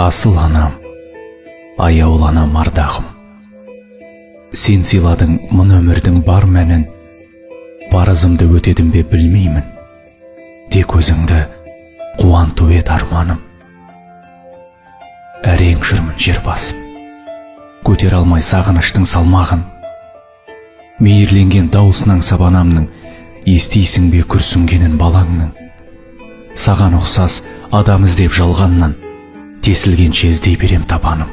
Асыл анам, аяулы анам, ардағым. Сен сыйладың мына өмірдің бар мәнін. Парызымды өтедім бе білмеймін. Тек өзіңді қуанту еді арманым. Әрең жүрмін жер басып, көтере алмай сағыныштың салмағын. Мейірленген дауысынан сабанамның, естисің бе күрсінгенін балаңның? Саған ұқсас адам іздеп жалғаннан, тесілгенше іздей берем табаным.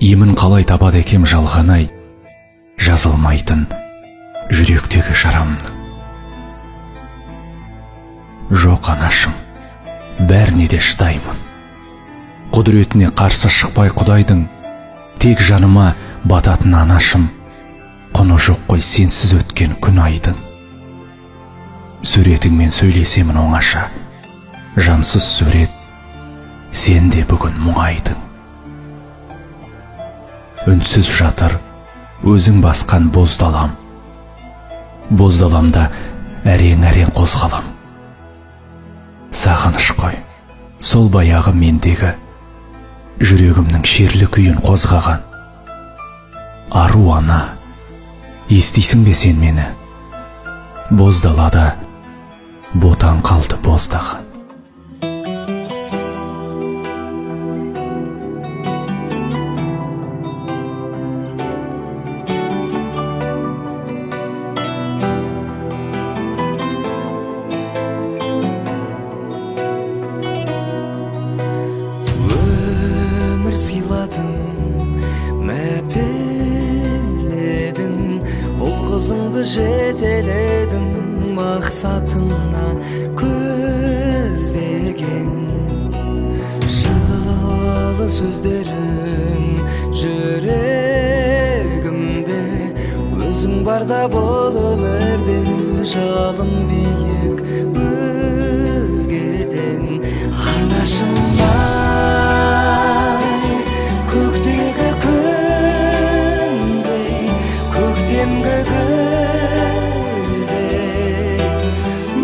Емін қалай табады екем жалғанай, жазылмайтын жүректегі жарамның. Жоқ, анашым, бәріне де шыдаймын. Құдіретіне қарсы шықпай Құдайдың, тек жаныма бататын анашым, құны жоқ қой сенсіз өткен күн айдың. Суретіңмен сөйлесемін оңаша, жансыз сурет, сен де бүгін мұңайдың. Үнсіз жатыр өзің басқан боз далам. Боз даламда әрең-әрең қозғалам. Сағыныш қой, сол баяғы мендегі, жүрегімнің шерлі күйін қозғаған. Ару ана, естисің бе сен мені? Боз далада ботан қалды боздаған. Өмір сыйладың, мәпеледің, ұл қызыңды жетеледің, мақсатына көздеген. Жылы сөздерің жүрегімде, өзің барда бұл өмірде жалын биік өзгеден. Анашым ай, көктегі күндей, көктемгі гүлдей,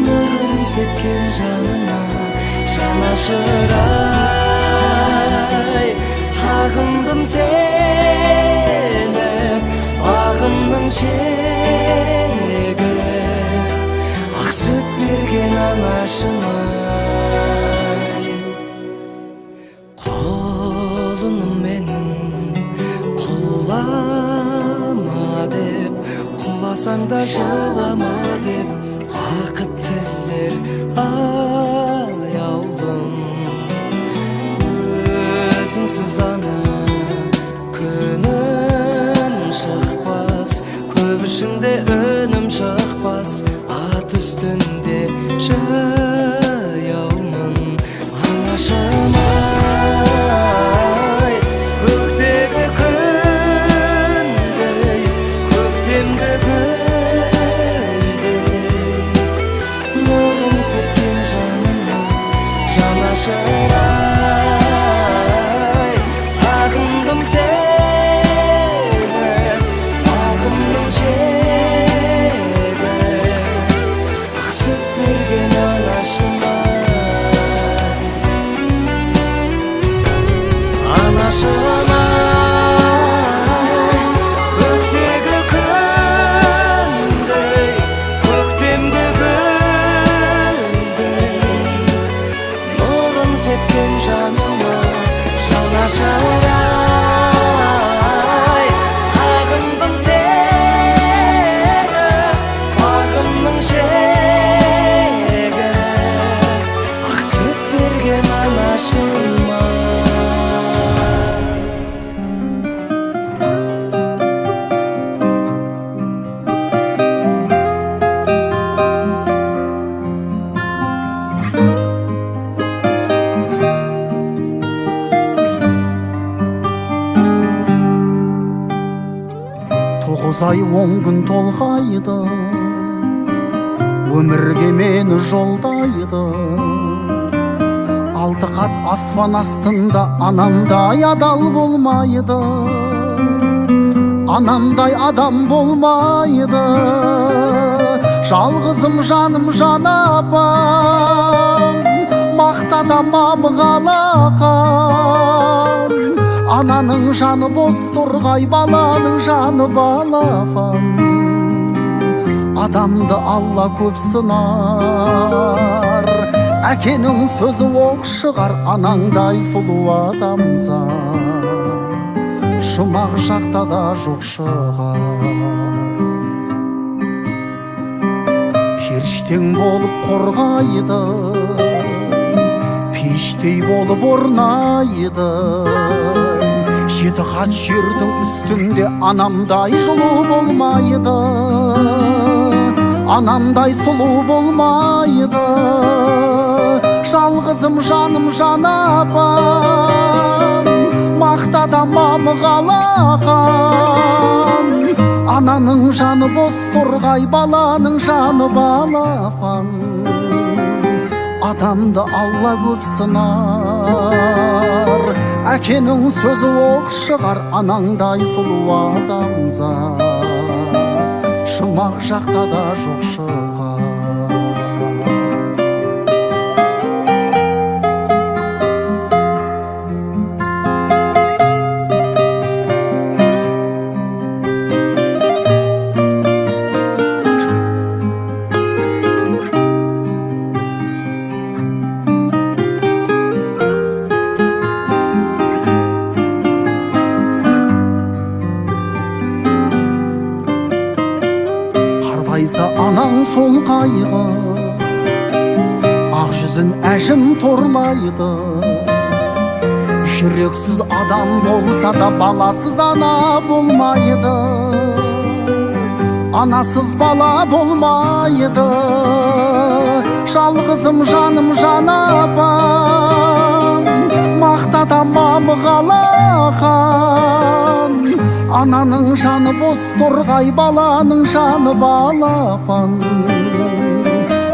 нұрын сепкен жаныма жанашыр ай, сағындым сені, бағымның шегі, ақ сүт берген анашым ай. Құлыным менің, құлама деп, құласаң да жылама деп, бақыт тілер аяулым. Өзіңсіз ана күнім шықпас, көп ішінде үнім шықпас, ат үстінде жаяумын. Анашым ай, көктегі күндей, көктемгі гүлдей, нұрын сепкен жаныма жанашыр ай, сағындым сені, бағымның шегі, ақ сүт берген анашым ай. Анашым ай, көктегі күндей, көктемгі гүлдей, нұрын сепкен жаныма жанашыр ай, сағындым сені, бағымның шегі, ақ сүт берген анашым ай. 9 ай 10 күн толғайды, өмірге мені жолдайды. Алты қат аспан астында анамдай адал болмайды, анамдай адам болмайды. Жалғызым, жаным, жан апам, мақтан Мақтада мамық алақан. Ананың жаны бос торғай, баланың жаны балапан. Адамды Алла көп сынар, әкенің сөзі оқ шығар. Анаңдай сұлу адамзат шумақ жақта да жоқ шығар. Періштең болып қорғайды, пейіштей болып орнайды. Жеті қат жердің үстінде анамдай жылу болмайды, анамдай сұлу болмайды. Жалғызым жаным жан апам, мақтада мамық алақан. Ананың жаны бос торғай, баланың жаны балапан. Адамды Алла көп сынар, әкенің сөзі оқ шығар. Анаңдай сұлу адамзат шумақ жақта да жоқ шығар. Қартайса анаң сол қайғы, ақ жүзін әжім торлайды. Жүрексіз адам болса да баласыз ана болмайды, анасыз бала болмайды. Жалғызым жаным жан апам, мақтада мамық алақан. Ананың жаны бос торғай, баланың жаны балапан.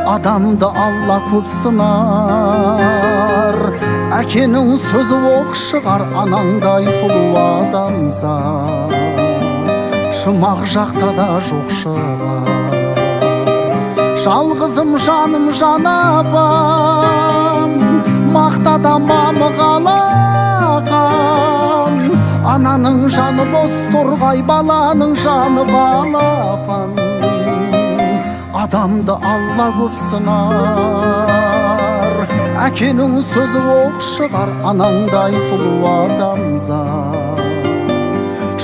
Адамды Алла көп сынар, әкенің сөзі оқ шығар. Анаңдай сұлу адамзат шумақ жақта да жоқ шығар. Жалғызым жаным жан апам, мақтада мамық алақан. Ананың жаны бос торғай, баланың жаны балапан. Адамды Алла көп сынар, әкенің сөзі оқ шығар. Анаңдай сұлу адамзат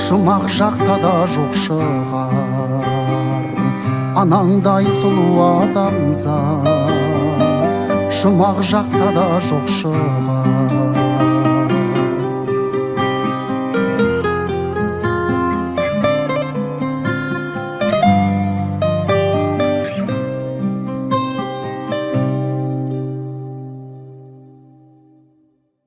шумақ жақта да жоқ шығар. Анаңдай сұлу адамзат шумақ жақта да жоқ шығар.